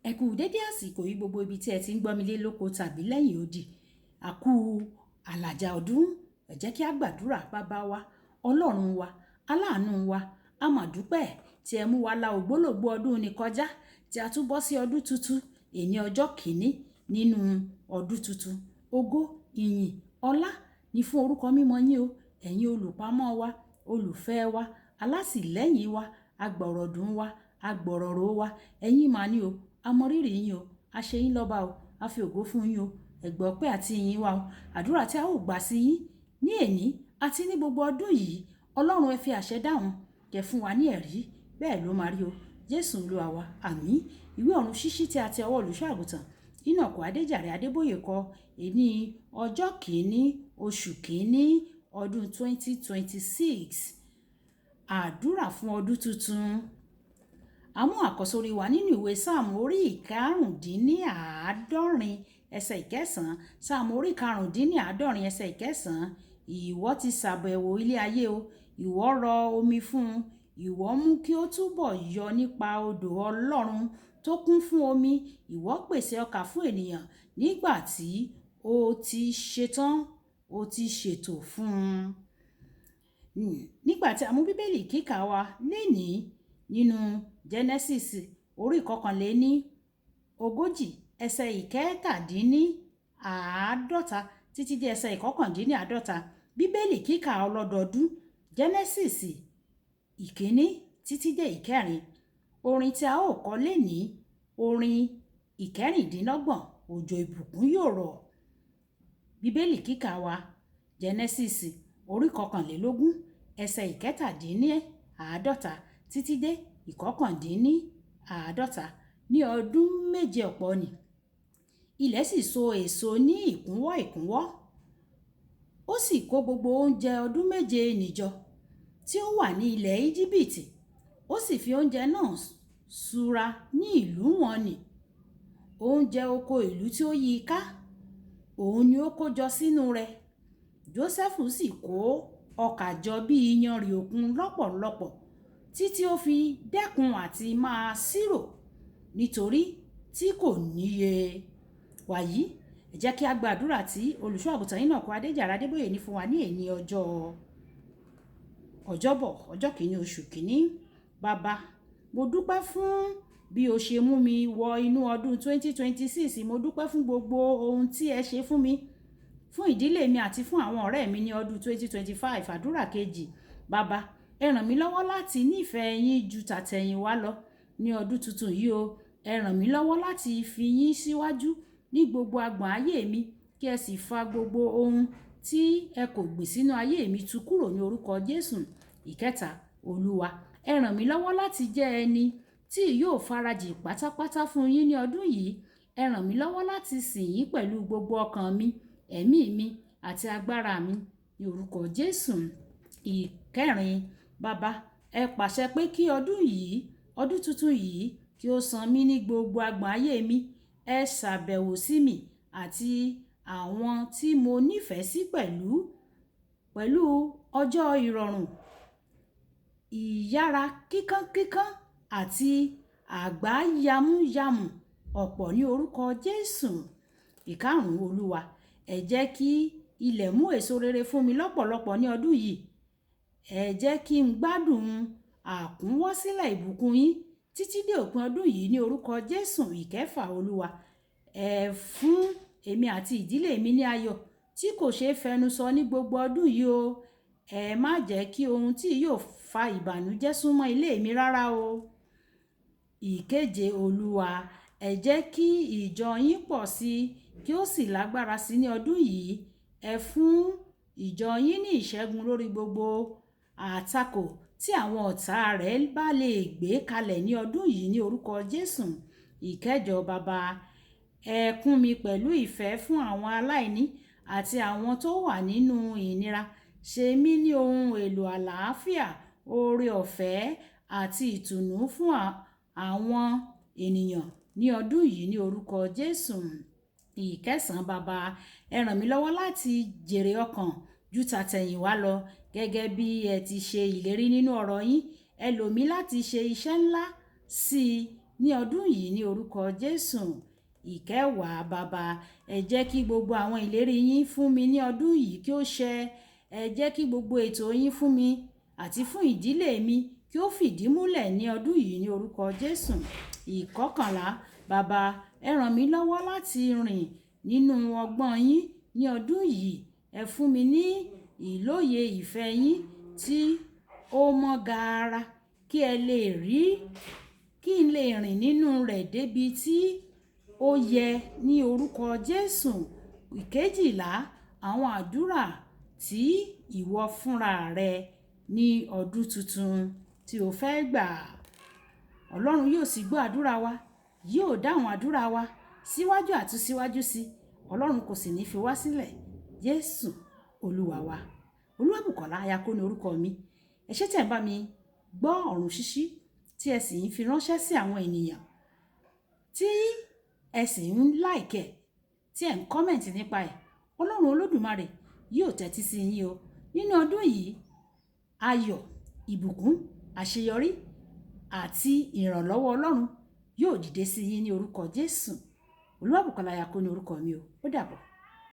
Ẹ kú dédé àsìkò yìí gbogbo ibi tí ẹ ti ń gbọ́ mi lé lóko tàbí lẹ́yìn odi. A kú àlàjá ọdún. Ẹ jẹ́ kí a gbàdúrà. Bàbá wa, Ọlọ́run wa, aláàánú wa, a mà dúpẹ́ tí ẹ mú wa la ògbólógbòó ọdún ní kọjá, tí a tún bọ́ sí ọdún tuntun, èní ọjọ́ kìíní nínú ọdún tuntun. Ògo, ìyìn, ọlá ni fún orúkọ mímọ́ yín o. Ẹ̀yin olùpamọ́ wa, olùfẹ́ wa, alásìlẹ́yìn wa, agbọ̀rọ̀dún wa, agbọ̀rọ̀rọ̀ wa. Ẹ̀yin mà ní o, a mọ rírì yín o, a ṣe yín lọ́ba o, a fi ògo fún yín o. Ẹ gbọ́ ọpẹ́ àti ìyìn wa o. Àdúrà tí a ó gbà sí yín ní èní àti ní gbogbo ọdún yìí, Ọlọ́run ẹ fi àṣẹ dáhùn, kẹ fún wa ní ẹ̀rí. Bẹ́ẹ̀ ló máa rí o. Jésù Olúwa wa. Àmín. Ìwé ọ̀run ṣíṣí tí a ti ọwọ́ olùṣọ́ àgùntàn Enoch Adéjàre Adébóyè kọ, èní ọjọ́ kìíní oṣù kìíní ọdún 2026. Àdúrà fún ọdún tuntun. A mú àkọ́sórí wa nínú ìwé Sáàmù orí ìkarùndínláàádọ́rin ẹsẹ̀ ìkẹsàn-án. Sáàmù orí ìkarùndínláàádọ́rin ẹsẹ̀ ìkẹsàn-án. Ìwọ ti ṣàbẹ̀wò ilé ayé o, ìwọ rọ omi fún un, ìwọ mú kí ó túbọ̀ yọ nípa odò Ọlọ́run tó kún fún omi. Ìwọ pèsè ọkà fún ènìyàn nígbà tí ó ti ṣetán, ó ti ṣètò fún un. Nígbà tí a mú Bíbélì kíkà wa lénìí nínú Genesis orí 41 ẹsẹ̀ ìkẹtàdínníàádọ́ta títí dé ẹsẹ̀ ìkọkàndínníàádọ́ta. Bíbélì kíkà ọlọ́dọọdún, Genesis ìkíní títí dé ìkẹrin. Orin tí a ó kọ lénìí, orin ìkẹrìndínlọ́gbọ̀n, òjò ìbùkún yóò rọ̀. Bíbélì kíkà wa, Genesis orí 21 ẹsẹ̀ ìkẹtàdínníàádọ́ta títí dé ìkọkàndínníàádọ́ta. Ní ọdún méje ọ̀pọ̀ ni ilẹ̀ sì so èso ní ìkúnwọ́ ìkúnwọ́. Ó sì kó gbogbo oúnjẹ ọdún méje nìjọ tí ó wà ní ilẹ̀ Íjíbítì. Ó sì fi oúnjẹ náà ṣúra ní ìlú wọn nì. Oúnjẹ oko ìlú tí ó yí i ká, òun ni ó kó jọ sínú rẹ̀. Jósẹ́fù sì kó ọkà jọ bí iyanrìn òkun lọ́pọ̀lọpọ̀ títí ó fi dẹ́kun àti máa ṣírò, nítorí tí kò níye. Wàyí, ẹ jẹ́ kí a gba àdúrà tí olùṣọ́ àgùntàn Enoch Adéjàre Adébóyè ní fún wa ní èní ọjọ́ Ọjọ́bọ̀, ọjọ́ kìíní oṣù kìíní. Bàbá, mo dúpẹ́ fún bí o ṣe mú mi wọ inú ọdún 2026. Mo dúpẹ́ fún gbogbo ohun tí ẹ ṣe fún mi, fún ìdílé mi àti fún àwọn ọ̀rẹ́ mi ní ọdún 2025. Àdúrà kejì. Bàbá, ẹ ràn mí lọ́wọ́ láti nífẹ̀ẹ́ yín ju tàtẹ̀yìnwá lọ ní ọdún tuntun yìí o. Ẹ ràn mí lọ́wọ́ láti fi yín síwájú ní gbogbo agbọ̀n ayé mi, kí ẹ sì fa gbogbo ohun tí ẹ kò gbìn sínú ayé mi tú kúrò ní orúkọ Jésù. Ìkẹta, Olúwa, ẹ ràn mí lọ́wọ́ láti jẹ́ ẹni tí yóò farajìn pátápátá fún yín ní ọdún yìí. Ẹ ràn mí lọ́wọ́ láti sìn yín pẹ̀lú gbogbo ọkàn mi, ẹ̀mí mi àti agbára mi ní orúkọ Jésù. Ìkẹrin, Bàbá, ẹ pàṣẹ pé kí ọdún yìí, ọdún tuntun yìí, kí ó san mí ní gbogbo agbọ̀n ayé mi. Ẹ ṣàbẹ̀wò sí mi àti àwọn tí mo nífẹ̀ẹ́ sí pẹ̀lú, pẹ̀lú ọjọ́ ìrọ̀rùn, ìyára kíkánkíkán àti àgbáyàmúyàmù ọ̀pọ̀ ní orúkọ Jésù. Ìkarùn-ún, Olúwa, ẹ jẹ́ kí ilẹ̀ mú èso rere fún mi lọ́pọ̀lọpọ̀ ní ọdún yìí. Ẹ jẹ́ kí n gbádùn àkúnwọ́sílẹ̀ ìbùkún yín títí dé òpin ọdún yìí ní orúkọ Jésù. Ìkẹfà, Olúwa, ẹ fún èmi àti ìdílé mi ní ayọ̀ tí kò ṣe é fẹnu sọ ní gbogbo ọdún yìí o. Ẹ má jẹ́ kí ohun tí yóò fa ìbànújẹ́ súnmọ́ ilé mi rárá o. Ìkeje, Olúwa, ẹ jẹ́ kí ìjọ yín pọ̀ sí i kí ó sì lágbára sí i ní ọdún yìí. Ẹ fún ìjọ yín ní ìṣẹ́gun lórí gbogbo àtakò tí àwọn ọ̀tá rẹ̀ bá lè gbé kalẹ̀ ní ọdún yìí ní orúkọ Jésù. Ìkẹjọ, Bàbá, ẹ kún mi pẹ̀lú ìfẹ́ fún àwọn aláìní àti àwọn tó wà nínú ìnira. Ṣe mí ní ohun èlò àlàáfíà, oore ọ̀fẹ́ àti ìtùnú fún àwọn ènìyàn ní ọdún yìí ní orúkọ Jésù. Ìkẹsàn, Bàbá, ẹ ràn mí lọ́wọ́ láti jèrè ọkàn ju tàtẹ̀yìnwá lọ gẹ́gẹ́ bí ẹ ti ṣe ìlérí nínú ọ̀rọ̀ yín. Ẹ lò mí láti ṣe iṣẹ́ ńlá sí i ní ọdún yìí ní orúkọ Jésù. Ìkẹwàá, bàbá, ẹ jẹ́ kí gbogbo àwọn ìlérí yín fún mi ní ọdún yìí kí ó ṣẹ. Ẹ jẹ́ kí gbogbo ètò yín fún mi àti fún ìdílé mi kí ó fìdí múlẹ̀ ní ọdún yìí ní orúkọ Jésù. Ìkọkànlá, bàbá, ẹ ràn mí lọ́wọ́ láti rìn nínú ọgbọ́n yín ní ọdún yìí. Ẹ fún mi ní ìlóye ìfẹ́ yín tí ó mọ́ gaara kí ẹ lè rí, kí n lè rìn nínú rẹ̀ débi tí ó yẹ ní orúkọ Jésù. Ìkejìlá, àwọn àdúrà tí ìwọ fúnra rẹ ní ọdún tuntun tí o fẹ́ gbà. Ọlọ́run yóò sì gbọ́ àdúrà wa, yóò dáhùn àdúrà wa síwájú àti síwájú sí. Ọlọ́run kò sì ní fi wá sílẹ̀. Jésù Olúwa wa. Olúwabùkọ́lá Ayako ní orúkọ mi. Ẹ ṣé tí ẹ ń bá mi gbọ́ ọ̀run ṣíṣí tí ẹ sì ń fi ránṣẹ́ sí àwọn ènìyàn, tí ẹ sì ń like ẹ̀, tí ẹ ń comment nípa ẹ̀. Ọlọ́run Olódùmarè yóò tẹ́tí sí yín o. Nínú ọdún yìí, ayọ̀, ìbùkún, àṣeyọrí àti ìrànlọ́wọ́ Ọlọ́run yóò dìde sí yín ní orúkọ Jésù. Olúwabùkọ́lá Ayako ní orúkọ mi o. Ó dàbọ̀.